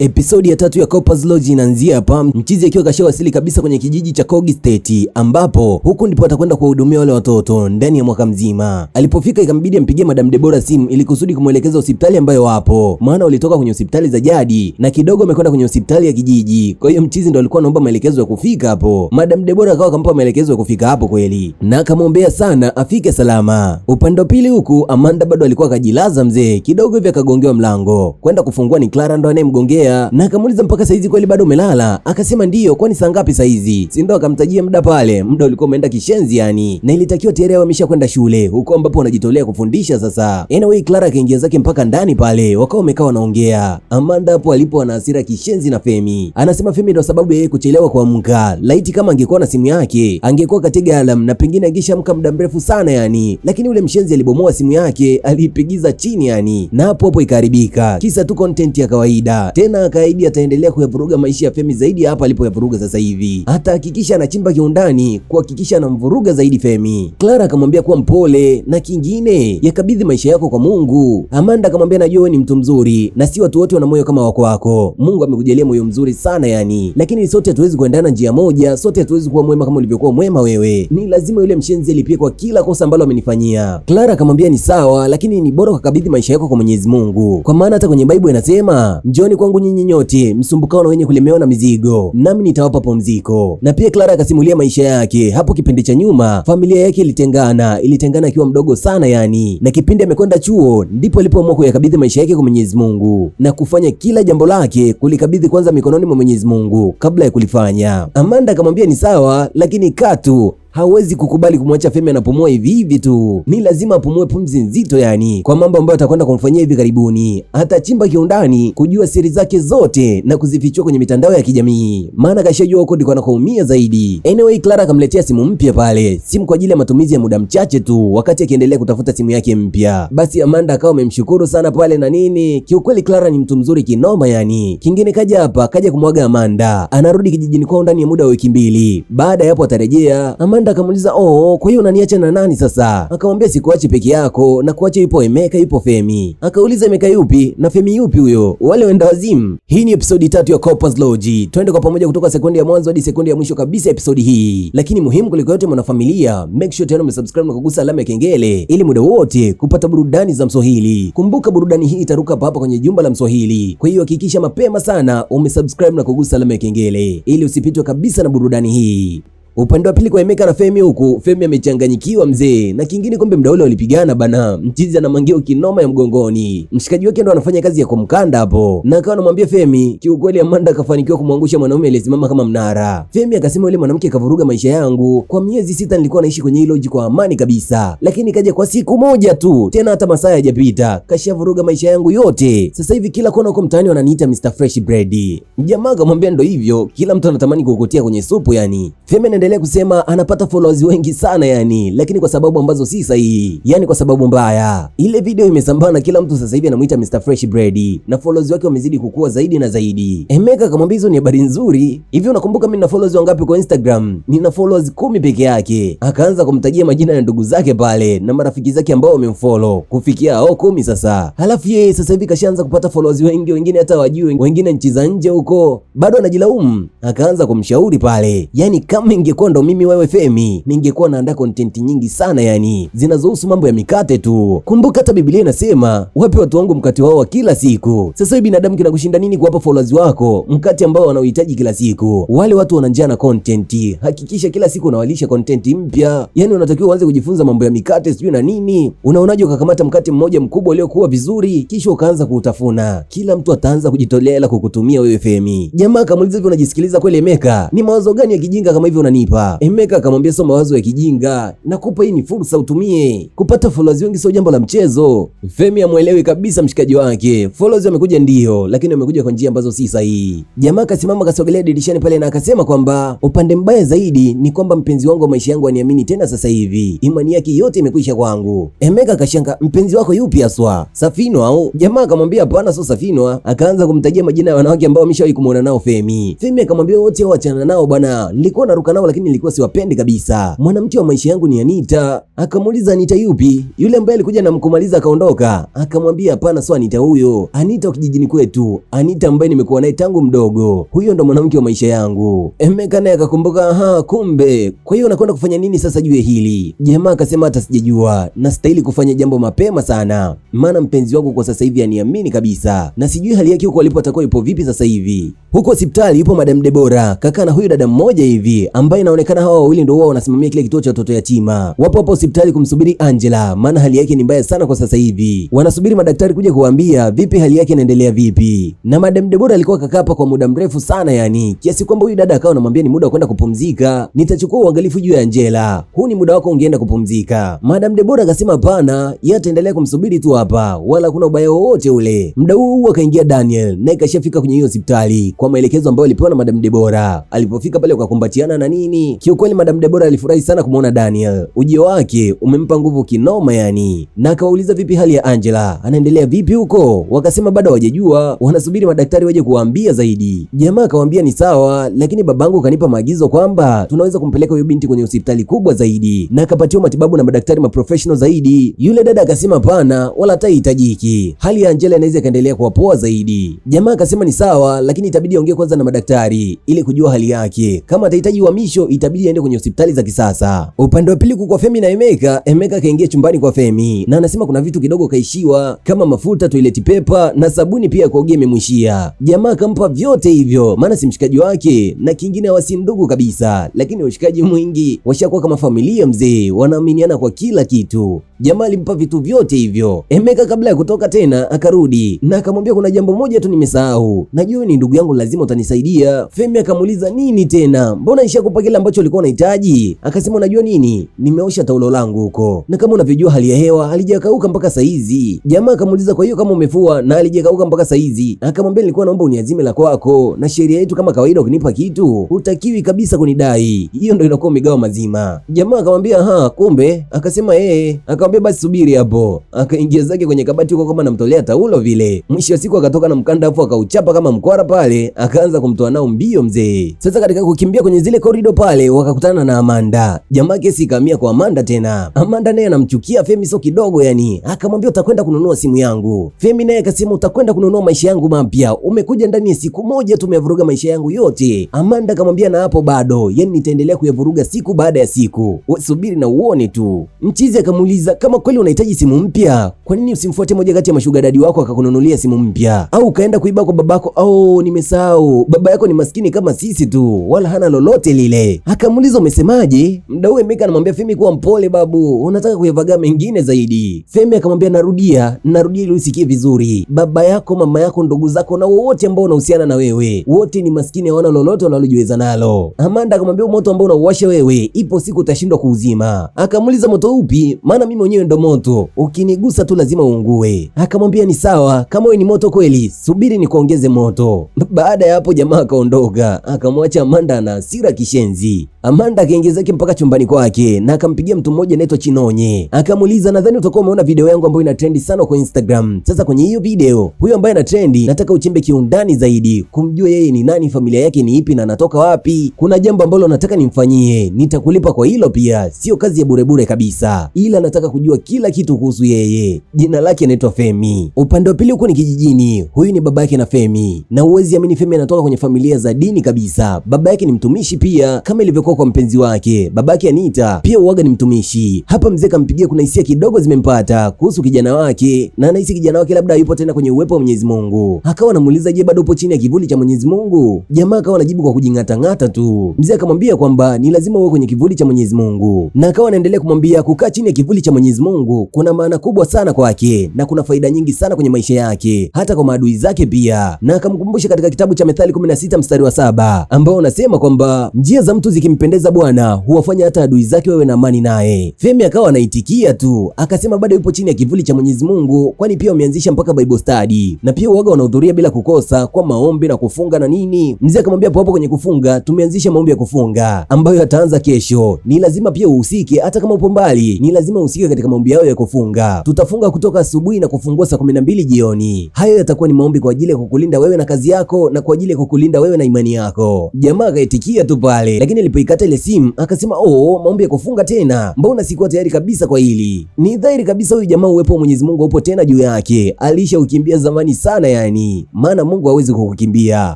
Episodi ya tatu ya Corpers Lodge inaanzia hapa, mchizi akiwa kashawasili kabisa kwenye kijiji cha Kogi State, ambapo huku ndipo atakwenda kuwahudumia wale watoto ndani ya mwaka mzima. Alipofika ikambidi ampigie Madam Debora simu ili kusudi kumwelekeza hospitali ambayo wapo, maana walitoka kwenye hospitali za jadi na kidogo amekwenda kwenye hospitali ya kijiji. Kwa hiyo mchizi ndo alikuwa anaomba maelekezo ya kufika hapo. Madam Debora akawa akampa maelekezo ya kufika hapo kweli, na akamwombea sana afike salama. Upande wa pili huku Amanda bado alikuwa akajilaza mzee, kidogo hivi akagongewa mlango kwenda kufungua, ni Clara ndo anayemgongea na akamuuliza mpaka saizi kweli bado umelala? Akasema ndiyo, kwani saa ngapi saizi? Si ndo akamtajia muda pale, muda ulikuwa umeenda kishenzi yani, na ilitakiwa tayari wamesha kwenda shule huko ambapo wanajitolea kufundisha sasa. Anyway, Clara akaingia zake mpaka ndani pale, wakawa wamekaa wanaongea. Amanda hapo alipo ana hasira kishenzi na Femi, anasema Femi ndo sababu yeye kuchelewa kuamka. Laiti kama angekuwa na simu yake angekuwa katega alarm na pengine angeshamka muda mrefu sana yani, lakini ule mshenzi alibomoa simu yake, aliipigiza chini yani, na hapo hapo ikaharibika, kisa tu content ya kawaida. Tena akaahidi ataendelea kuyavuruga maisha ya Femi zaidi ya hapa alipoyavuruga sasa hivi, atahakikisha anachimba kiundani kuhakikisha anamvuruga zaidi Femi. Clara akamwambia kuwa mpole na kingine yakabidhi maisha yako kwa Mungu. Amanda akamwambia najua wewe ni mtu mzuri na si watu wote wana moyo kama wako wako. Mungu amekujalia moyo mzuri sana yani, lakini sote hatuwezi kuendana njia moja, sote hatuwezi kuwa mwema kama ulivyokuwa mwema wewe. Ni lazima yule mshenzi alipie kwa kila kosa ambalo amenifanyia. Clara akamwambia ni sawa, lakini ni bora ukakabidhi maisha yako kwa Mwenyezi Mungu, kwa maana hata kwenye Bible inasema njoni kwangu nyinyi nyote msumbukao na wenye kulemewa na mizigo, nami nitawapa pumziko. Na pia Clara akasimulia maisha yake hapo kipindi cha nyuma, familia yake ilitengana akiwa mdogo sana yani, na kipindi amekwenda chuo ndipo alipoamua kuyakabidhi maisha yake kwa Mwenyezi Mungu na kufanya kila jambo lake kulikabidhi kwanza mikononi mwa Mwenyezi Mungu kabla ya kulifanya. Amanda akamwambia ni sawa, lakini katu hawezi kukubali kumwacha Femi anapumua hivi hivi tu, ni lazima apumue pumzi nzito yani, kwa mambo ambayo atakwenda kumfanyia hivi karibuni. Atachimba kiundani kujua siri zake zote na kuzifichua kwenye mitandao ya kijamii, maana kashajua huko ndiko anakoumia zaidi. Anyway, Clara akamletea simu mpya pale, simu kwa ajili ya matumizi ya muda mchache tu, wakati akiendelea kutafuta simu yake mpya. Basi Amanda akawa amemshukuru sana pale na nini. Kiukweli Clara ni mtu mzuri kinoma yani. Kingine kaja hapa, kaja kumwaga Amanda, anarudi kijijini kwao ndani ya muda wa wiki mbili. Baada ya hapo atarejea. Amanda akamuuliza oh, kwa hiyo unaniacha na nani sasa? Akamwambia sikuachi peke yako, na kuacha yupo Emeka, yupo Femi. Akauliza Emeka yupi na Femi yupi huyo? Wale wenda wazimu. Hii ni episodi 3 ya Corpers Lodge. Twende kwa pamoja kutoka sekunde ya mwanzo hadi sekunde ya mwisho kabisa episodi hii. Lakini muhimu kuliko yote, mwanafamilia, make sure tena umesubscribe na kugusa alama ya kengele ili muda wote kupata burudani za Mswahili. Kumbuka burudani hii itaruka hapa kwenye jumba la Mswahili. Kwa hiyo hakikisha mapema sana umesubscribe na kugusa alama ya kengele ili usipitwe kabisa na burudani hii. Upande wa pili kwa Emeka na Femi huku, Femi amechanganyikiwa mzee. Na kingine kumbe mda ule walipigana bana. Mchizi ana mangeo kinoma ya mgongoni. Mshikaji wake ndo anafanya kazi ya kumkanda hapo. Na akawa anamwambia Femi, kiukweli Amanda kafanikiwa kumwangusha mwanaume aliyesimama kama mnara. Femi akasema yule mwanamke kavuruga maisha yangu. Kwa miezi 6 nilikuwa naishi kwenye hilo lodge kwa amani kabisa. Lakini kaja kwa siku moja tu, tena hata masaa hayajapita, kashavuruga maisha yangu yote. Sasa hivi kila kona huko mtaani wananiita Mr Fresh Bread. Jamaa akamwambia ndo hivyo, kila mtu anatamani kukutia kwenye supu yani. Femi anaendelea kusema anapata followers wengi sana yani, lakini kwa sababu ambazo si sahihi, yani kwa sababu mbaya. Ile video imesambaa na kila mtu sasa hivi anamuita Mr Fresh Bread na followers wake wamezidi kukua zaidi na zaidi. Emeka akamwambia hizo ni habari nzuri. Hivi unakumbuka mimi nina followers wangapi kwa Instagram? Nina followers 10 peke yake. Akaanza kumtajia majina ya ndugu zake pale na marafiki zake ambao wamemfollow kufikia hao 10 sasa. Halafu yeye sasa hivi kashaanza kupata followers wengi, wengine hata wajui, wengine nchi za nje huko. Bado anajilaumu. Akaanza kumshauri pale, yani kama ingekuwa ndo mimi wewe Femi, ningekuwa naandaa content nyingi sana yani zinazohusu mambo ya mikate tu. Kumbuka hata Biblia inasema wape watu wangu mkate wao wa kila siku. Sasa hivi binadamu kinakushinda nini kuwapa followers wako mkate ambao wanauhitaji kila siku? Wale watu wana njaa na content, hakikisha kila siku unawalisha content mpya. Yani unatakiwa uanze kujifunza mambo ya mikate sijui na nini. Unaonaje ukakamata mkate mmoja mkubwa uliokuwa vizuri kisha ukaanza kuutafuna? Kila mtu ataanza kujitolea hela kukutumia wewe Femi. Jamaa akamuuliza hivi, unajisikiliza kweli Emeka? Ni mawazo gani ya kijinga kama hivyo unanipa? Emeka akamwambia sio mawazo ya kijinga, nakupa hii ni fursa utumie. Kupata followers wengi sio jambo la mchezo. Femi amuelewi kabisa mshikaji wake. Followers wamekuja ndio, lakini wamekuja kwa njia ambazo si sahihi. Jamaa akasimama akasogelea dirishani pale na akasema kwamba upande mbaya zaidi ni kwamba mpenzi wangu wa maisha yangu aniamini tena sasa hivi. Imani yake yote imekwisha kwangu. Emeka akashanga, mpenzi wako yupi haswa? Safinwa au? Jamaa akamwambia hapana, sio Safinwa. Akaanza kumtajia majina ya wanawake ambao ameshawahi kumuona nao Femi. Femi akamwambia wote hao achana nao bwana. Nilikuwa naruka nao lakini nilikuwa siwapendi kabisa. Mwanamke wa maisha yangu ni Anita. Akamuuliza Anita yupi? Yule ambaye alikuja na mkumaliza akaondoka. Akamwambia hapana, sio Anita huyo, Anita wa kijijini kwetu, Anita ambaye nimekuwa naye tangu mdogo, huyo ndo mwanamke wa maisha yangu. Emeka naye akakumbuka, aha, kumbe kwa hiyo unakwenda kufanya nini sasa juu ya hili? Jamaa akasema hata sijajua, nastahili kufanya jambo mapema sana, maana mpenzi wangu kwa sasa hivi aniamini kabisa, na sijui hali yake huko alipo atakuwa yupo vipi sasa hivi. Huko hospitali yupo Madam Debora kaka na huyu dada mmoja hivi ambaye inaonekana hawa wawili ndio wao wanasimamia kile kituo cha watoto yatima. Wapo hapo hospitali kumsubiri Angela, maana hali yake ni mbaya sana kwa sasa hivi. Wanasubiri madaktari kuja kuwaambia vipi hali yake inaendelea vipi. Na Madam Debora alikuwa kakaa hapa kwa muda mrefu sana, yani kiasi kwamba huyu dada akawa anamwambia ni muda wa kwenda kupumzika, nitachukua uangalifu juu ya Angela, huu ni muda wako, ungeenda kupumzika. Madam Debora akasema hapana, yeye ataendelea kumsubiri tu hapa, wala kuna ubaya wowote ule. Muda huu akaingia Daniel naye kashafika kwenye hiyo hospitali kwa maelekezo ambayo alipewa na Madam Debora. Alipofika pale wakakumbatiana na nini, kiukweli Madam Debora alifurahi sana kumuona Daniel, ujio wake umempa nguvu kinoma yani, na akawauliza vipi hali ya Angela, anaendelea vipi huko? Wakasema bado hawajajua, wanasubiri madaktari waje kuwaambia zaidi. Jamaa akawaambia ni sawa, lakini babangu kanipa maagizo kwamba tunaweza kumpeleka huyo binti kwenye hospitali kubwa zaidi na akapatiwa matibabu na madaktari maprofessional zaidi. Yule dada akasema hapana, wala hata hitajiki, hali ya Angela inaweza ikaendelea kuwa poa zaidi. Jamaa akasema ni sawa, lakini itabidi aongee kwanza na madaktari ili kujua hali yake, kama atahitaji uhamisho itabidi aende kwenye hospitali za kisasa. Upande wa pili kwa Femi na Emeka, Emeka kaingia chumbani kwa Femi na anasema kuna vitu kidogo kaishiwa kama mafuta, toilet paper na sabuni pia kuogea imemwishia. Jamaa akampa vyote hivyo, maana si mshikaji wake na kingine hawasi ndugu kabisa, lakini ushikaji mwingi, washakuwa kama familia mzee, wanaaminiana kwa kila kitu. Jamaa alimpa vitu vyote hivyo. Emeka kabla ya kutoka tena akarudi na akamwambia kuna jambo moja tu nimesahau, najua ni ndugu yangu, lazima utanisaidia. Femi akamuuliza nini tena, mbona nishakupa kile ambacho ulikuwa unahitaji? Akasema unajua nini, nimeosha taulo langu huko, na kama unavyojua hali ya hewa halijakauka mpaka saizi. Jamaa akamuuliza kwa hiyo kama umefua na halijakauka mpaka saizi? Akamwambia nilikuwa naomba uniazime la kwako, na sheria yetu kama kawaida, ukinipa kitu hutakiwi kabisa kunidai, hiyo ndio inakuwa umegawa mazima. Jamaa akamwambia aha, kumbe. Akasema eh. Akamwambia basi subiri hapo. Akaingia zake kwenye kabati huko kama anamtolea taulo vile. Mwisho wa siku akatoka na mkanda hapo akauchapa kama mkwara pale, akaanza kumtoa nao mbio mzee. Sasa katika kukimbia kwenye zile korido pale wakakutana na Amanda. Jamaa kesi ikahamia kwa Amanda tena. Amanda naye anamchukia Femi sio kidogo yani. Akamwambia utakwenda kununua simu yangu. Femi naye akasema utakwenda kununua maisha yangu mapya. Umekuja ndani ya siku moja tu umevuruga maisha yangu yote. Amanda akamwambia na hapo bado, yani nitaendelea kuyavuruga siku baada ya siku. Subiri na uone tu. Mchizi akamuuliza kama kweli unahitaji simu mpya, kwa nini usimfuate moja kati ya mashuga dadi wako akakununulia simu mpya? Au ukaenda kuiba kwa babako? Au nimesahau, baba yako ni maskini kama sisi tu, wala hana lolote lile. Akamuuliza umesemaje? Mda huo Emeka anamwambia Femi kuwa mpole babu, unataka kuyavagaa mengine zaidi. Femi akamwambia narudia, narudia ili usikie vizuri. Baba yako, mama yako, ndugu zako na wote ambao wanahusiana na wewe, wote ni maskini, hawana lolote wanalojiweza nalo. Amanda akamwambia moto ambao unauwasha wewe, ipo siku utashindwa kuuzima. Akamuuliza moto upi? Maana mimi mwenyewe ndo moto, ukinigusa tu lazima uungue. Akamwambia ni sawa, kama wewe ni moto kweli, subiri nikuongeze moto. Baada ya hapo jamaa akaondoka, akamwacha Amanda na hasira kishenzi. Amanda akaingia zake mpaka chumbani kwake na akampigia mtu mmoja anaitwa Chinonye. Akamuuliza, nadhani utakuwa umeona video yangu ambayo ina trendi sana kwa Instagram. Sasa kwenye hiyo video, huyo ambaye ana trendi nataka uchimbe kiundani zaidi, kumjua yeye ni nani, familia yake ni ipi na anatoka wapi. Kuna jambo ambalo nataka nimfanyie, nitakulipa kwa hilo pia, sio kazi ya burebure kabisa, ila nataka kujua kila kitu kuhusu yeye. Jina lake anaitwa Femi. Upande wa pili huko ni kijijini, huyu ni baba yake na Femi, na uwezi amini Femi anatoka kwenye familia za dini kabisa. Baba yake ni mtumishi pia, kama ilivyokuwa kwa mpenzi wake babake Anita pia uwaga ni mtumishi. Hapa mzee kampigia, kuna hisia kidogo zimempata kuhusu kijana wake, na anahisi kijana wake labda yupo tena kwenye uwepo wa Mwenyezi Mungu. Akawa anamuuliza, je, bado upo chini ya kivuli cha Mwenyezi Mungu? Jamaa akawa anajibu kwa kujing'atang'ata tu. Mzee akamwambia kwamba ni lazima uwe kwenye kivuli cha Mwenyezi Mungu, na akawa anaendelea kumwambia kukaa chini ya kivuli cha Mwenyezi Mungu kuna maana kubwa sana kwake na kuna faida nyingi sana kwenye maisha yake, hata kwa maadui zake pia. Na akamkumbusha katika kitabu cha Methali 16 mstari wa 7 ambao unasema kwamba njia za mtu zikimpendeza Bwana huwafanya hata adui zake wawe na amani naye. Femi akawa anaitikia tu, akasema bado yupo chini ya kivuli cha Mwenyezi Mungu, kwani pia wameanzisha mpaka Bible study na pia uwaga wanahudhuria bila kukosa kwa maombi na kufunga na nini. Mzee akamwambia hapo hapo kwenye kufunga tumeanzisha maombi ya kufunga ambayo yataanza kesho. Ni lazima pia uhusike, hata kama upo mbali, ni lazima uhusike katika maombi yao ya kufunga. Tutafunga kutoka asubuhi na kufungua saa 12 jioni. Hayo yatakuwa ni maombi kwa ajili ya kukulinda wewe na kazi yako na kwa ajili ya kukulinda wewe na imani yako. Jamaa akaitikia tu pale, Lakini alipoikata ile simu akasema, oh, maombi ya kufunga tena, mbona sikuwa tayari kabisa kwa hili. Ni dhahiri kabisa huyu jamaa uwepo wa Mwenyezi Mungu upo tena juu yake, alishaukimbia zamani sana yani, maana Mungu hawezi kukukimbia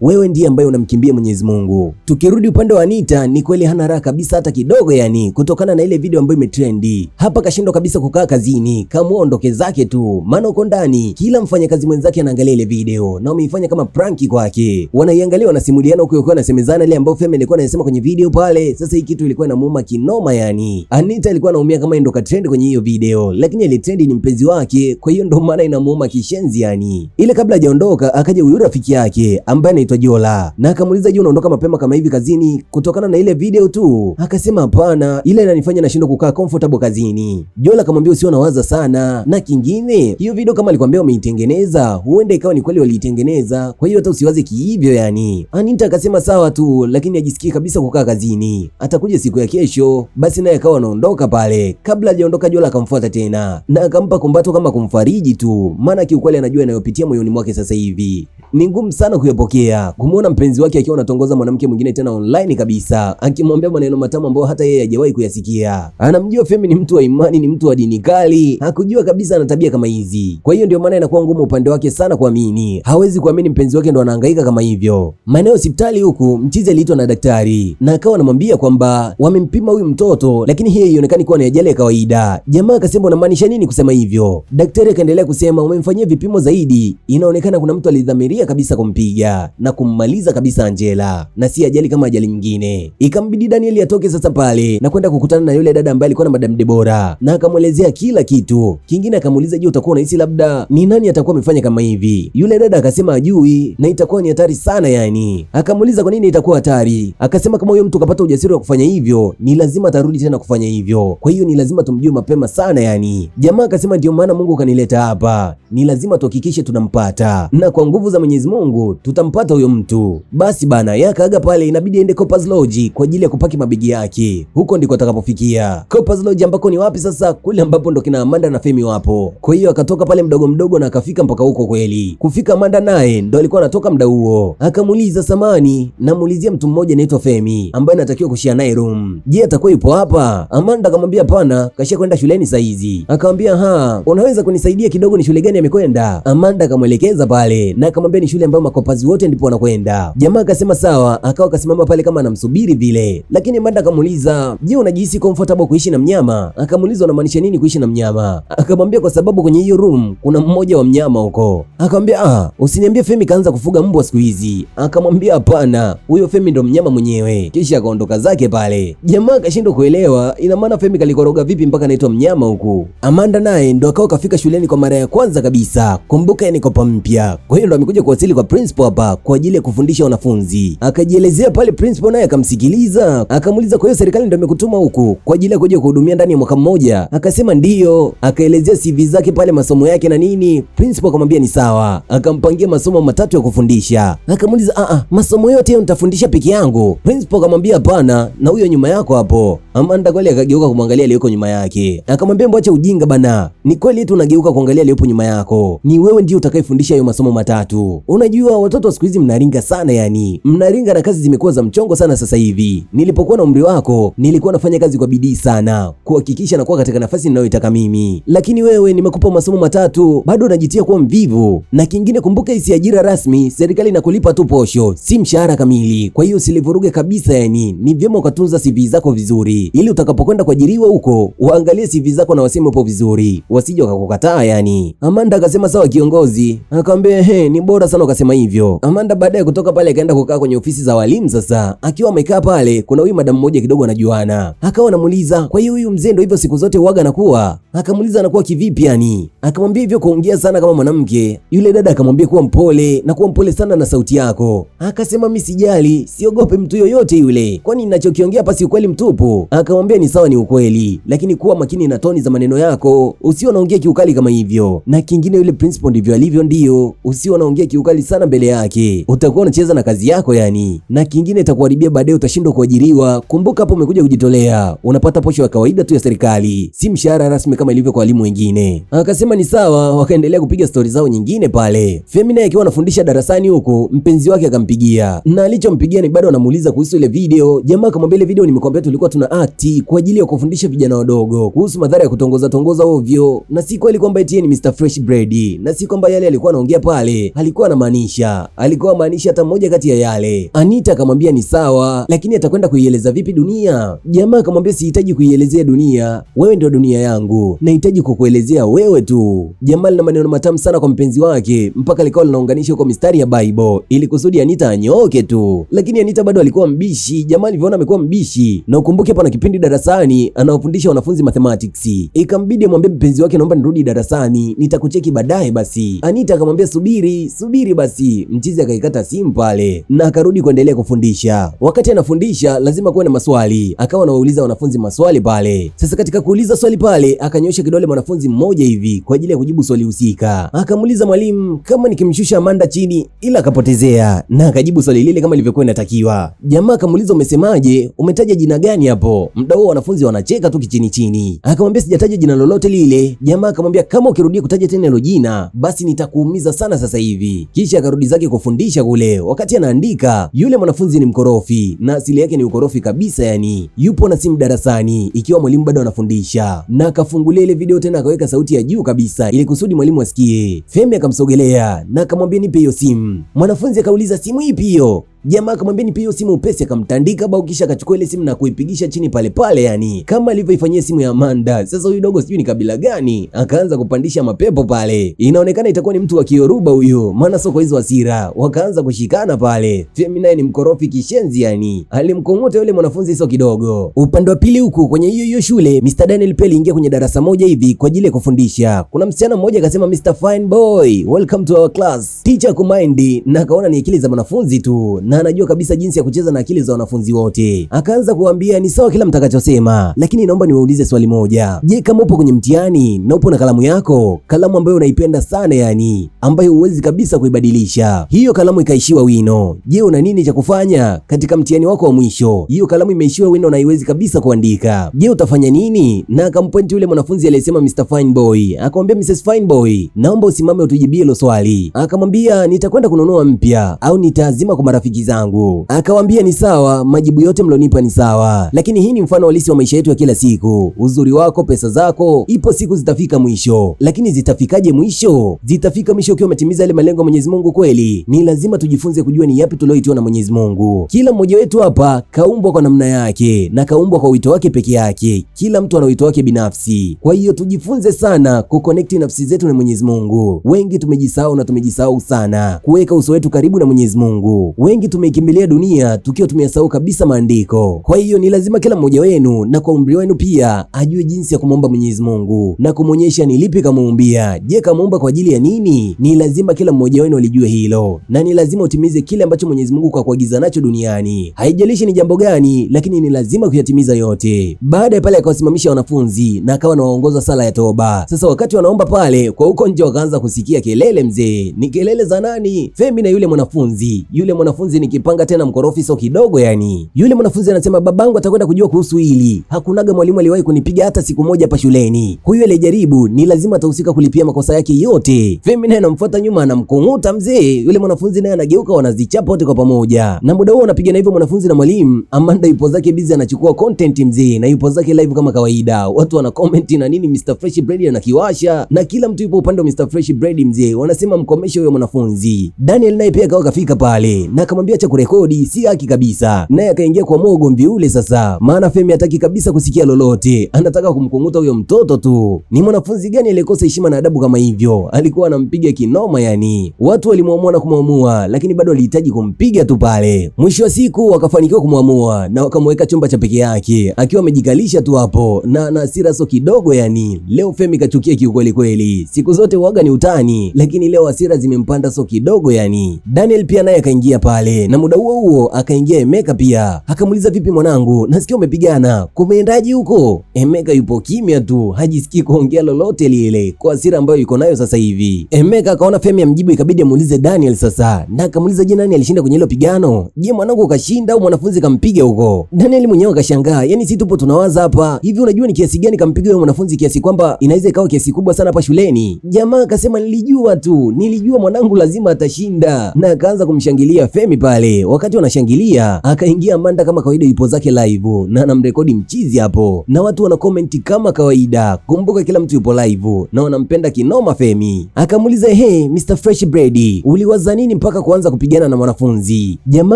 wewe, ndiye ambaye unamkimbia Mwenyezi Mungu. Tukirudi upande wa Anita, ni kweli hana raha kabisa hata kidogo yani, kutokana na ile video ambayo imetrendi hapa. Kashindwa kabisa kukaa kazini, kamua ondoke zake tu, maana uko ndani kila mfanyakazi mwenzake anaangalia ile video na wameifanya kama pranki kwake, wanaiangalia wanasimuliana huko huko, wanasemezana ile ambayo Femi alikuwa anasema kwenye video pale. Sasa hii kitu ilikuwa inamuuma kinoma yani, Anita alikuwa anaumia kama ndo katrend kwenye hiyo video, lakini ile trend ni mpenzi wake, kwa hiyo ndo maana inamuuma kishenzi yani. Ile kabla hajaondoka akaja huyu rafiki yake ambaye anaitwa Jola na akamuuliza, je, unaondoka mapema kama hivi kazini kutokana na ile video tu? Akasema hapana, ile inanifanya nashindwa kukaa comfortable kazini. Jola akamwambia usio nawaza sana, na kingine hiyo video kama alikwambia umeitengeneza, huenda ikawa ni kweli waliitengeneza, kwa hiyo hata usiwaze kihivyo yani. Anita akasema sawa tu, lakini ajisikii kabisa kukaa kazini, atakuja siku ya kesho. Basi naye akawa anaondoka pale. Kabla hajaondoka, Jola akamfuata tena na akampa kumbato kama kumfariji tu, maana kiukweli anajua inayopitia moyoni mwake sasa hivi ni ngumu sana kuyapokea, kumuona mpenzi wake akiwa anatongoza mwanamke mwingine tena online kabisa, akimwambia maneno matamu ambayo hata yeye hajawahi kuyasikia. Anamjua Femi ni mtu wa imani, ni mtu wa dini kali, hakujua kabisa ana tabia kama hizi. Kwa hiyo ndio maana inakuwa ngumu upande wake sana kuamini, hawezi kuamini mpenzi wake ndo anahangaika kama hivyo. Maeneo hospitali huku, mchizi aliitwa na daktari na akawa anamwambia kwamba wamempima huyu mtoto, lakini hiyo haionekani kuwa ni ajali ya kawaida. Jamaa akasema unamaanisha nini kusema hivyo? Daktari akaendelea kusema umemfanyia vipimo zaidi, inaonekana kuna mtu alidhamiria kabisa kumpiga na kummaliza kabisa Angela, na si ajali kama ajali nyingine. Ikambidi Daniel atoke sasa pale na kwenda kukutana na yule dada ambaye alikuwa na Madam Debora na akamwelezea kila kitu. Kingine akamuuliza, je, utakuwa unahisi labda ni nani atakuwa amefanya kama hivi? Yule dada akasema ajui na itakuwa ni hatari sana yani. Akamuuliza kwa nini itakuwa hatari? Akasema kama huyo mtu kapata ujasiri wa kufanya hivyo, ni lazima atarudi tena kufanya hivyo, kwa hiyo ni lazima tumjue mapema sana yani. Jamaa akasema ndio maana Mungu kanileta hapa, ni lazima tuhakikishe tunampata na kwa nguvu za Mwenyezi Mungu tutampata huyo mtu. Basi bana, yeye akaaga pale, inabidi aende Coppers Lodge kwa ajili ya kupaki mabegi yake. Huko ndiko atakapofikia Coppers Lodge, ambako ni wapi sasa? Kule ambapo ndo kina Amanda na Femi wapo. Kwa hiyo akatoka pale mdogo mdogo na akafika mpaka huko kweli. Kufika Amanda naye ndo alikuwa anatoka muda huo, akamuuliza samani, namuulizia mtu mmoja anaitwa Femi ambaye anatakiwa kushare naye room, je, atakuwa yupo hapa? Amanda akamwambia hapana, kashia kwenda shuleni saizi. Akamwambia ha, unaweza kunisaidia kidogo, ni shule gani amekwenda? Amanda akamwelekeza pale na akamwambia ni shule ambayo makopazi wote ndipo wanakwenda. Jamaa akasema sawa, akawa akasimama pale kama anamsubiri vile, lakini Amanda akamuuliza, je, unajihisi comfortable kuishi na mnyama? Akamuuliza unamaanisha nini kuishi na mnyama? Akamwambia kwa sababu kwenye hiyo room kuna mmoja wa mnyama huko. Akamwambia ah, usiniambie Femi kaanza kufuga mbwa siku hizi. Akamwambia hapana, huyo Femi ndo mnyama mwenyewe. Kisha akaondoka zake pale. Jamaa akashindwa kuelewa, ina maana Femi kalikoroga vipi mpaka anaitwa mnyama huku. Amanda naye ndo akawa kafika shuleni kwa mara ya kwanza kabisa. Kumbuka ni kopa mpya, kwa hiyo ndo amekuja kuwasili kwa principal hapa kwa ajili ya kufundisha wanafunzi. Akajielezea pale, principal naye akamsikiliza, akamuuliza kwa hiyo serikali ndio imekutuma huku kwa ajili ya kuja kuhudumia ndani ya mwaka mmoja? Akasema ndiyo. Akaelezea CV zake pale, masomo yake na nini. Principal akamwambia ni sawa, akampangia masomo matatu ya kufundisha. Akamuuliza a, masomo yote hayo nitafundisha peke yangu? Principal akamwambia hapana, na huyo nyuma yako hapo. Amanda kweli akageuka kumwangalia aliyoko nyuma yake, akamwambia mwache ujinga bana, ni kweli tu unageuka kuangalia aliyopo nyuma yako, ni wewe ndio utakayefundisha hayo masomo matatu. Unajua watoto wa siku hizi mnaringa sana yani, mnaringa na kazi zimekuwa za mchongo sana sasa hivi. Nilipokuwa na umri wako nilikuwa nafanya kazi kwa bidii sana kuhakikisha nakuwa katika nafasi ninayoitaka mimi, lakini wewe nimekupa masomo matatu bado unajitia kuwa mvivu. Na kingine kumbuka, hii si ajira rasmi, serikali inakulipa tu posho, si mshahara kamili. Kwa hiyo usilivuruge kabisa yani, ni vyema ukatunza CV zako vizuri, ili utakapokwenda kuajiriwa huko waangalie CV zako na waseme upo vizuri, wasije wakakukataa yani. Amanda akasema sawa kiongozi. Akamwambia he, ni bora sana ukasema hivyo. Amanda baadaye kutoka pale akaenda kukaa kwenye ofisi za walimu. Sasa akiwa amekaa pale, kuna huyu madam mmoja kidogo anajuana, akawa anamuuliza kwa hiyo huyu mzee ndio hivyo siku zote uaga anakuwa? Akamuuliza anakuwa kivipi yani? Akamwambia hivyo kuongea sana kama mwanamke. Yule dada akamwambia kuwa mpole na kuwa mpole sana na sauti yako. Akasema mimi sijali, siogope mtu yoyote yule, kwani ninachokiongea hapa si ukweli mtupu? Akamwambia ni sawa, ni ukweli, lakini kuwa makini na toni za maneno yako, usio naongea kiukali kama hivyo. Na kingine, yule principal ndivyo alivyo, ndio usio naongea kiukali sana mbele yake, utakuwa unacheza na kazi yako yani. Na kingine itakuharibia baadaye, utashindwa kuajiriwa. Kumbuka hapo umekuja kujitolea, unapata posho ya kawaida tu ya serikali, si mshahara rasmi kama ilivyo kwa walimu wengine. Akasema ni sawa, wakaendelea kupiga stori zao nyingine pale. Femi naye akiwa anafundisha darasani huko, mpenzi wake akampigia, na alichompigia ni bado anamuuliza kuhusu ile ile video. Jamaa akamwambia ile video nimekwambia tulikuwa tuna act kwa ajili ya kufundisha vijana wadogo kuhusu madhara ya kutongoza tongoza ovyo, na si kweli kwamba eti ni Mr Fresh Bread, na si kwamba yale alikuwa anaongea pale alikuwa anamaanisha, alikuwa maanisha hata mmoja kati ya yale. Anita akamwambia ni sawa, lakini atakwenda kuieleza vipi dunia? Jamaa akamwambia sihitaji kuielezea dunia, wewe ndio dunia yangu, nahitaji kukuelezea wewe tu. Jamaa lina maneno matamu sana kwa mpenzi wake, mpaka likawa linaunganisha kwa mistari ya Bible ili kusudi Anita anyooke tu, lakini Anita bado alikuwa mbishi. Jamaa alivyoona amekuwa mbishi, na ukumbuke hapa na kipindi darasani anawafundisha wanafunzi mathematics, ikambidi amwambie mpenzi wake, naomba nirudi darasani, nitakucheki baadaye. Basi Anita akamwambia subiri subiri basi. Mchizi akaikata simu pale na akarudi kuendelea kufundisha. Wakati anafundisha lazima kuwe na maswali, akawa anawauliza wanafunzi maswali pale. Sasa katika kuuliza swali pale, akanyosha kidole mwanafunzi mmoja hivi kwa ajili ya kujibu swali husika. Akamuuliza mwalimu kama nikimshusha Amanda chini, ila akapotezea na akajibu swali lile kama ilivyokuwa inatakiwa. Jamaa akamuuliza umesemaje? Umetaja jina gani hapo? Muda huo wanafunzi wanacheka tu kichini chini. Akamwambia sijataja jina lolote lile. Jamaa akamwambia kama ukirudia kutaja tena hilo jina basi nitakuumiza sana sasa hivi. Kisha akarudi zake kufundisha kule. Wakati anaandika, yule mwanafunzi ni mkorofi na asili yake ni ukorofi kabisa, yani yupo na simu darasani ikiwa mwalimu bado anafundisha, na akafungulia ile video tena akaweka sauti ya juu kabisa ili kusudi mwalimu asikie. Femi akamsogelea na akamwambia nipe hiyo simu. Mwanafunzi akauliza simu ipi hiyo? Jamaa akamwambia nipe hiyo simu upesi, akamtandika bao, kisha akachukua ile simu na kuipigisha chini pale pale, yani kama alivyoifanyia simu ya Amanda. Sasa huyu dogo sijui ni kabila gani, akaanza kupandisha mapepo pale. Inaonekana itakuwa ni mtu wa Kioruba huyu, maana soko hizo hasira. Wakaanza kushikana pale. Femi naye ni mkorofi kishenzi, yani alimkong'ota yule mwanafunzi sio kidogo. Upande wa pili huku kwenye hiyo hiyo shule, Mr Daniel pia aliingia kwenye darasa moja hivi kwa ajili ya kufundisha. Kuna msichana mmoja akasema, Mr Fine Boy, welcome to our class. Teacher kumind na akaona ni akili za mwanafunzi tu na anajua kabisa jinsi ya kucheza na akili za wanafunzi wote. Akaanza kuambia ni sawa kila mtakachosema, lakini naomba niwaulize swali moja. Je, kama upo kwenye mtihani na upo na kalamu yako, kalamu ambayo unaipenda sana, yani ambayo huwezi kabisa kuibadilisha, hiyo kalamu ikaishiwa wino, je, una nini cha kufanya katika mtihani wako wa mwisho? Hiyo kalamu imeishiwa wino na haiwezi kabisa kuandika, je, utafanya nini? Na akampoint yule mwanafunzi aliyesema Mr Fine Boy, akamwambia Mrs Fine Boy, naomba usimame utujibie hilo swali. Akamwambia nitakwenda kununua mpya au nitaazima kwa marafiki zangu. Akawambia ni sawa, majibu yote mlonipa ni sawa, lakini hii ni mfano halisi wa maisha yetu ya kila siku. Uzuri wako, pesa zako, ipo siku zitafika mwisho. Lakini zitafikaje mwisho? Zitafika mwisho ukiwa umetimiza yale malengo ya Mwenyezi Mungu kweli. Ni lazima tujifunze kujua ni yapi tulioitiwa na Mwenyezi Mungu. Kila mmoja wetu hapa kaumbwa kwa namna yake na kaumbwa kwa wito wake peke yake. Kila mtu ana wito wake binafsi. Kwa hiyo tujifunze sana kuconnect nafsi zetu na Mwenyezi Mungu. Wengi tumejisahau na tumejisahau sana kuweka uso wetu karibu na Mwenyezi Mungu. Wengi tumeikimbilia dunia tukiwa tumeyasahau kabisa maandiko. Kwa hiyo ni lazima kila mmoja wenu na kwa umri wenu pia ajue jinsi ya kumwomba Mwenyezi Mungu na kumwonyesha ni lipi kamuumbia. Je, kamuumba kwa ajili ya nini? Ni lazima kila mmoja wenu alijue hilo, na ni lazima utimize kile ambacho Mwenyezi Mungu kakuagiza nacho duniani. Haijalishi ni jambo gani, lakini ni lazima kuyatimiza yote. Baada ya pale akawasimamisha wanafunzi na akawa anawaongoza sala ya toba. Sasa wakati wanaomba pale kwa huko nje, wakaanza kusikia kelele. Mzee, ni kelele za nani? Femi na yule mwanafunzi. Yule mwanafunzi ni kipanga tena mkorofi sio kidogo yani. Yule mwanafunzi anasema babangu atakwenda kujua kuhusu hili. Hakunaga mwalimu aliwahi kunipiga hata siku moja hapa shuleni. Huyu aliyejaribu ni lazima atahusika kulipia makosa yake yote. Femi naye anamfuata nyuma anamkunguta mzee. Yule mwanafunzi naye anageuka, wanazichapa wote kwa pamoja. Na muda huo wanapigana hivyo mwanafunzi na mwalimu. Amanda yupo zake busy anachukua content mzee, na yupo zake live kama kawaida. Watu wana comment na nini, Mr Fresh Bread anakiwasha na kila mtu yupo upande wa Mr Fresh Bread mzee. Wanasema mkomeshe huyo mwanafunzi. Daniel naye pia akawa kafika pale na akamwambia acha kurekodi, si haki kabisa. Naye akaingia kwa ugomvi ule sasa, maana Femi hataki kabisa kusikia lolote, anataka kumkunguta huyo mtoto tu. Ni mwanafunzi gani aliyekosa heshima na adabu kama hivyo? Alikuwa anampiga kinoma yani. Watu walimwamua na kumwamua, lakini bado alihitaji kumpiga tu pale. Mwisho wa siku wakafanikiwa kumwamua na wakamweka chumba cha peke yake akiwa amejikalisha tu hapo na hasira sio kidogo yani. Leo Femi kachukia kiukweli kweli. Siku zote uaga ni utani, lakini leo hasira zimempanda sio kidogo yani. Daniel pia naye akaingia pale na muda huo huo akaingia Emeka pia. Akamuuliza, vipi mwanangu, nasikia umepigana, kumeendaje huko? Emeka yupo kimya tu, hajisikii kuongea lolote lile kwa hasira ambayo yuko nayo sasa hivi. Emeka akaona Femi amjibu, ikabidi amuulize Daniel sasa, na akamuuliza, je, nani alishinda kwenye hilo pigano? Je, mwanangu kashinda au mwanafunzi kampiga huko? Daniel mwenyewe akashangaa, yani si tupo tunawaza hapa hivi, unajua ni kiasi gani kampiga huyo mwanafunzi kiasi kwamba inaweza ikawa kiasi kubwa sana hapa shuleni? Jamaa akasema nilijua tu, nilijua mwanangu lazima atashinda, na akaanza kumshangilia Femi pale. pale, wakati wanashangilia, akaingia Amanda kama kawaida, yupo zake live na anamrekodi mchizi hapo, na watu wana comment kama kawaida. Kumbuka kila mtu yupo live na wanampenda kinoma Femi. Akamuuliza, hey Mr Fresh Bread, uliwaza nini mpaka kuanza kupigana na mwanafunzi? Jamaa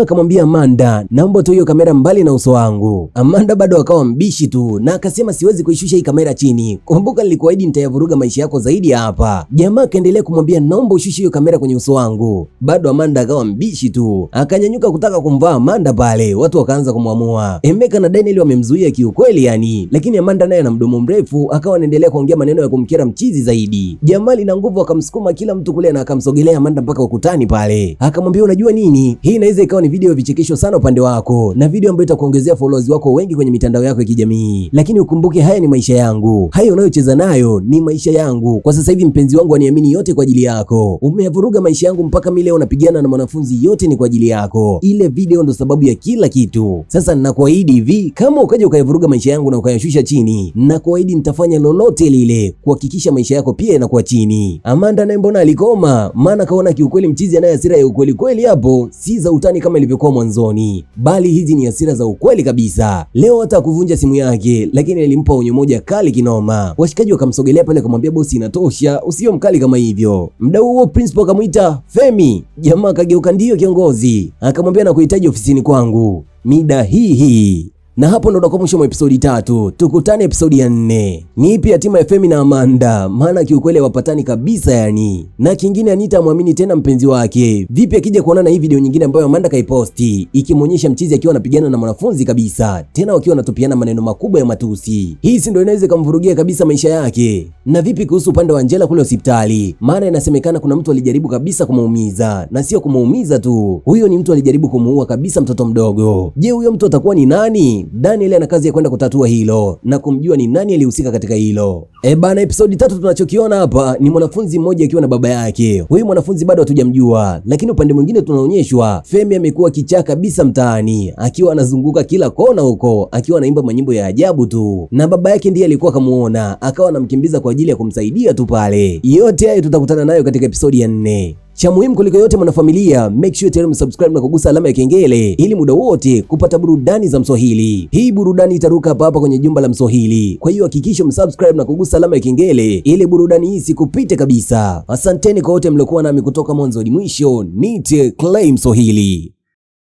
akamwambia Amanda, naomba tu hiyo kamera mbali na uso wangu. Amanda bado akawa mbishi tu na akasema siwezi kuishusha hii kamera chini, kumbuka nilikuahidi nitayavuruga maisha yako zaidi ya hapa. Jamaa akaendelea kumwambia naomba ushushe hiyo kamera kwenye uso wangu. Bado Amanda akawa mbishi tu, akanyanyuka kutaka kumvaa Amanda pale, watu wakaanza kumwamua. Emeka na Daniel wamemzuia kiukweli yani, lakini Amanda naye ana mdomo mrefu, akawa anaendelea kuongea maneno ya kumkera mchizi zaidi. Jamali na nguvu akamsukuma kila mtu kule na akamsogelea Amanda mpaka ukutani pale, akamwambia unajua nini, hii inaweza ikawa ni video ya vichekesho sana upande wako na video ambayo itakuongezea followers wako wengi kwenye mitandao yako ya kijamii, lakini ukumbuke haya ni maisha yangu, hayo unayocheza nayo ni maisha yangu. Kwa sasa hivi mpenzi wangu aniamini yote kwa ajili yako, umeyavuruga maisha yangu mpaka mimi leo napigana na mwanafunzi, yote ni kwa ajili yako. Ile video ndo sababu ya kila kitu. Sasa ninakuahidi hivi, kama ukaja ukayavuruga maisha yangu na ukayashusha chini, nakuahidi nitafanya lolote lile kuhakikisha maisha yako pia yanakuwa chini. Amanda naye mbona alikoma, maana kaona kiukweli mchizi anaye hasira ya ukweli kweli hapo, si za utani kama ilivyokuwa mwanzoni, bali hizi ni hasira za ukweli kabisa. Leo hata kuvunja simu yake, lakini alimpa onyo moja kali kinoma. Washikaji wakamsogelea pale akamwambia, bosi, inatosha, usio mkali kama hivyo. Mdau huo principal akamuita Femi, jamaa akageuka, ndiyo kiongozi, akamwambia nakuhitaji ofisini kwangu mida hii hii. Na hapo ndo tunakuwa mwisho wa episodi 3. Tukutane episodi ya 4. Ni ipi hatima ya Femi na Amanda? Maana kiukweli hawapatani kabisa yani. Na kingine, Anita amwamini tena mpenzi wake. Vipi akija kuona na hii video nyingine ambayo Amanda kaiposti ikimwonyesha mchizi akiwa anapigana na mwanafunzi kabisa, tena wakiwa wanatupiana maneno makubwa ya matusi. Hii si ndio inaweza ikamvurugia kabisa maisha yake. Na vipi kuhusu upande wa Angela kule hospitali? Maana inasemekana kuna mtu alijaribu kabisa kumuumiza, na sio kumuumiza tu, huyo ni mtu alijaribu kumuua kabisa mtoto mdogo. Je, huyo mtu atakuwa ni nani? Daniel ana kazi ya kwenda kutatua hilo na kumjua ni nani alihusika katika hilo. E bana, episodi 3 tunachokiona hapa ni mwanafunzi mmoja akiwa na baba yake. Huyu mwanafunzi bado hatujamjua, lakini upande mwingine tunaonyeshwa Femi amekuwa kichaa kabisa mtaani, akiwa anazunguka kila kona huko, akiwa anaimba manyimbo ya ajabu tu, na baba yake ndiye alikuwa akamuona, akawa anamkimbiza kwa ajili ya kumsaidia tu pale. Yote hayo tutakutana nayo katika episodi ya 4. Cha muhimu kuliko yote mwanafamilia, make sure tayari umesubscribe na kugusa alama ya kengele ili muda wote kupata burudani za Mswahili. Hii burudani itaruka hapa hapa kwenye jumba la Mswahili. Kwa hiyo hakikisha umesubscribe na kugusa alama ya kengele ili burudani hii sikupite kabisa. Asanteni kwa wote mliokuwa nami kutoka mwanzo hadi mwisho. Nite Clay Mswahili.